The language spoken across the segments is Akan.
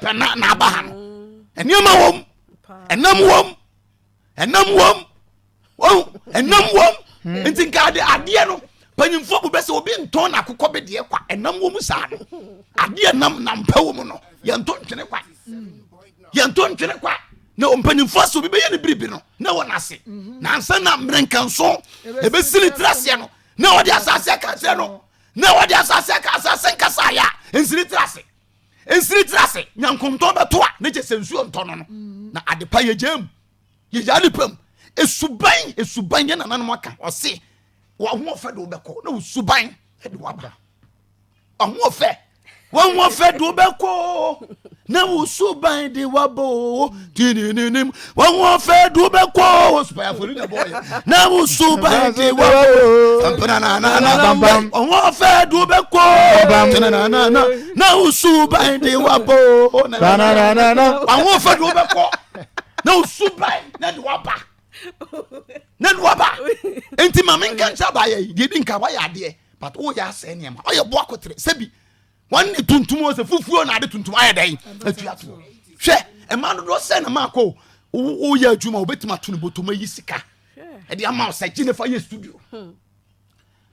Pɛpɛ na aba ha no, nneɛma wɔm, ɛnam wɔm, ɛnam wɔm, wɔn ɛnam wɔm. Nti nka ade adeɛ no, panyinfoɔ bu bɛ sɛ obi ntɔn na akokɔ bi deɛ kwa. Ɛnam wɔm saa no, adeɛ nam nam pɛ wɔm no, yɛntɔ ntwene kwa, yɛntɔ ntwene kwa. Na mpanyinfoɔ sɛ obi bɛyɛ ne biribi no na wɔ n'ase nansa na mmerenkanso ebesi ne tiri aseɛ no, na wɔde asase aka aseɛ no, na wɔde asase aka asase nkasa ayɛ a nsiri tiri ase, nsiri tiri ase. Nyankontɔn bɛto a ne kyɛ sɛ nsuo ntɔ no, na adepa yɛ gya mu, yɛgya nipa mu esuban. Esuban yɛ nananom aka, ɔse wɔn de wobɛkɔ na wosuban de waba. Ɔhoɔfɛ, wɔn hoɔfɛ de wobɛkɔ na wosuban de waba o tinininim. Wɔn hoɔfɛ de wobɛkɔ supayafo ni na bɔɔyɛ na wosuban de waba o pampananana. Ɔhoɔfɛ de wobɛkɔ tinanana na wosuban de waba o. Ɔhoɔfɛ de wobɛkɔ na wosuban na de waba, na de waba. Nti maame nka nkyɛn abaayɛ yi deɛ, di nka wayɛ adeɛ, but woyɛ asɛe nneɛma. Ɔyɛ boa kotere sɛbi wɔn ne tuntum o, sɛ fufuo na ade tuntum ayɛ dɛn atua to. Hwɛ, ɛmaa dodoɔ sɛ na maa kɔ woyɛ adwuma, wobɛtumi ato ne bɔtɔm ayi sika ɛde ama wo sɛ gye ne fa yɛ studio.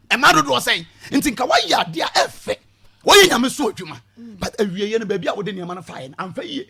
Ɛmaa dodoɔ sɛn? Nti nka wayɛ adeɛ a ɛfɛ, wɔyɛ Nyame so adwuma, but awieɛ no, baabi a wode nneɛma no faeɛ no amfa yie.